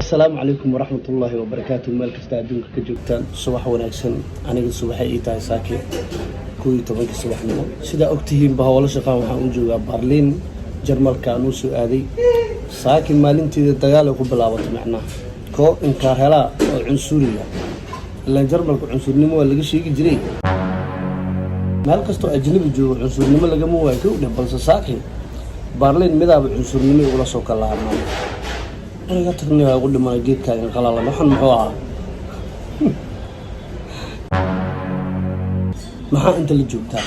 Asalaamu calaykum waraxmatullaahi wabarakaatu. Meel kasta adduunka ka joogtaan, subax wanaagsan. Aniga subaxay ii tahay saake 11-kii subaxnimo. Sidaa ogtihiinba, howlo shaqaan waxaan u joogaa Barliin, Jarmalka aan u soo aaday. Saaki maalinteeda dagaal ay ku bilaabatay, macnaha koo inkaar helaa oo cunsuriya. Ilaan Jarmalka cunsurnimo waa laga sheegi jiray, meel kastoo ajnabi joogo cunsurnimo lagama waayo, kow dheh. Balse saaki Barliin midaaba cunsurnimo igula soo kalaabnaa. Iga tagnay, waa igu dhimanay geedkaagan qalalan. Waxaan muxuu ahaa? Maxaa inta la joogtaa?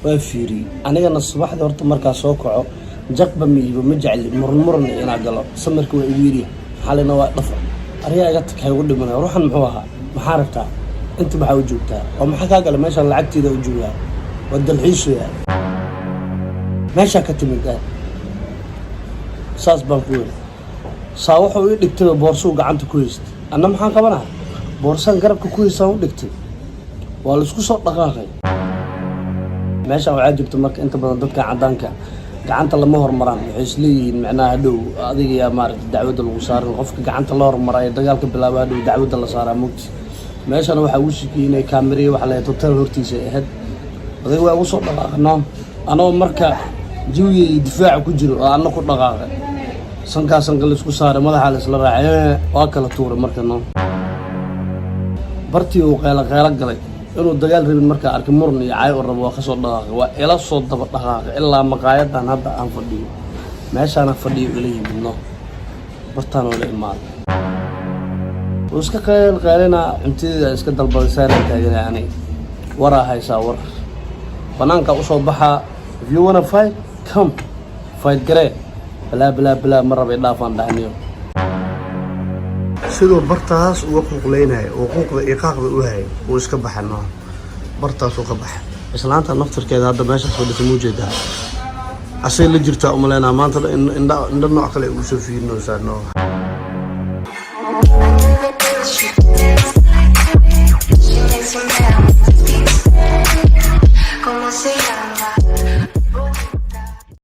Waa fiiriyey. Anigana subaxdii horta markaa soo kaco jaqba ma iibo, ma jecli muran inaa galo. Samirka waa igu yiriya, xalina waa dhafa. Aryaa, iga tag, ha igu dhimanay. Ruuxan muxuu ahaa? Maxaa rabtaa? Inta maxaa u joogtaa? Oo maxaa kaa gala meeshaan? Lacagteeda u joogaa, waa dalxiisaya. Meeshaa ka timid ah, saas baan ku weri. Saa wuxuu ii dhigtayba boorsuu gacanta ku haystay. Anna maxaan qabanaa? Boorsaan garabka ku haystaan u dhigtay. Waa laisku soo dhaqaaqay. Meeshaan waxaa jirta marka inta badan dadka caddaanka gacanta lama hormaraan. Waxay isleeyihiin, macnaha, hadhow adiga yaa maaragta dacwadda lagu saarin. Qofka gacanta la hormara ee dagaalka bilaaba, hadhow dacwadda la saaraa mugti. Meeshana waxaa ugu shikiyey inay kaamiriya waxa lahayd hotel hortiisa ay ahayd. Adiga waa ugu soo dhaqaaqnaa anoo marka jawiga iyo difaaca ku jiro oo anna ku dhaqaaqay. Sankaa sanka laisku saaray, madaxaa la isla raacay, waa kala tuuray. Marka no bartii uu qeelo qeelo galay inuu dagaal rabin markaa arkay, muran iyo cay u rabo, waa kasoo dhaqaaqay. Waa ila soo daba dhaqaaqay ilaa maqaayadan hadda aan fadhiyo. Meeshaana fadhiyo ila yimid, no bartaan oo la imaaday. Wuu iska qeyl qeylinaa. Cuntadeeda iska dalbaday, saanaan taaganay. Aniga waraa haysaa, war banaanka usoo baxaa. "If you wanna fight, come fight." Garee, balaa balaa balaa, ma rabay, dhaafaan dhahniyo. Siduu bartaas uga quuqleynaya oo quuqda iyo qaaqda u hayay, wuu iska baxay. No bartaasuu ka baxay. Islaanta naftirkeeda hadda meeshaas fadhisa muu jeedaa, asay la jirtaa umaleynaa. Maanta indha indho nooc kale ugu soo fiirinaysaa no. She makes me mad. ¿Cómo se llama?